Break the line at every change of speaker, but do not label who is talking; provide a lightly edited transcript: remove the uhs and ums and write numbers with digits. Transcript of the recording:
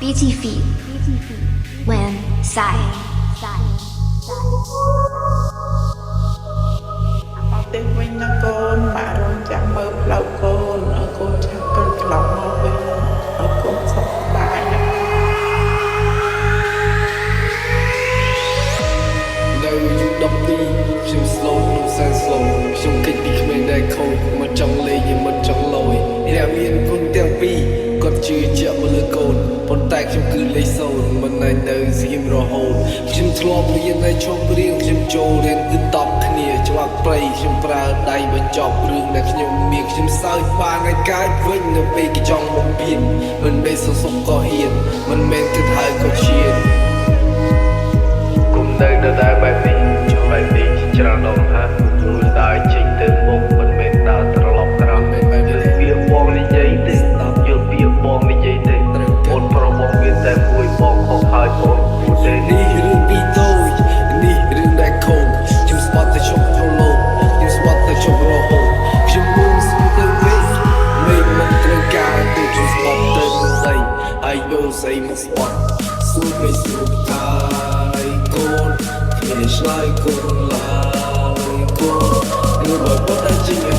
BT Feet Wen Sai.
មកផ្ទះវិញណាកូនម៉ាក់រងចាំមើលផ្លូវកូនឲ្យកូនឆាប់ទៅត្រឡប់មកវិញឲ្យកូនសុខសប្បាយណា
នៅអាយុ12ខ្ញុំ slow ក្នុងសែន slow ខ្ញុំគេចពីក្មេងដែលខូចមិនចង់លេងមិនចង់លយអ្នកមានគុណទាំងពីរគាត់ជឿជាក់មកលើកូនប៉ុន្តែខ្ញុំគឺលេខសូន្យមិនអាចនៅស្ងៀមរហូតខ្ញុំធ្លាប់រៀននៅឈប់រៀនខ្ញុំចូលរៀនគឺតបគ្នាច្បាប់ព្រៃខ្ញុំប្រើដៃបញ្ចប់រឿងដែលខ្ញុំមានខ្ញុំសើចបានឲ្យកាចវិញនៅពេលគេចង់មកពៀនមិនមែនសុខសុខក៏ហ៊ានមិនមែនគិតហើយក៏ឈាន គុំនៅដដែលបែបនេះបែបនេះច្រើនដងហើយរួចដើរចេញទៅមុខមិនមែនដើរត្រឡប់ក្រោយយល់ពាក្យបងនិយាយទេយល់ពាក្យបងនិយាយទេអូនប្រុសបងមានតែមួយបងខុសហើយបងគួរទេនេះរឿងពីតូចនេះរឿងដែលខូចខ្ញុំស្បត់ទៅជប់រលោខ្ញុំស្បត់ទៅជប់រហូតខ្ញុំមុំស្ទៅវិញមិនមិនត្រូវការទេខ្ញុំស្បត់ទៅនឹងដីហើយយកស្អីមកស្បត់សួរមិនសួរតាយកូនគ្មានឆ្លើយកូនឡើយកូនឬបើគាត់តែជា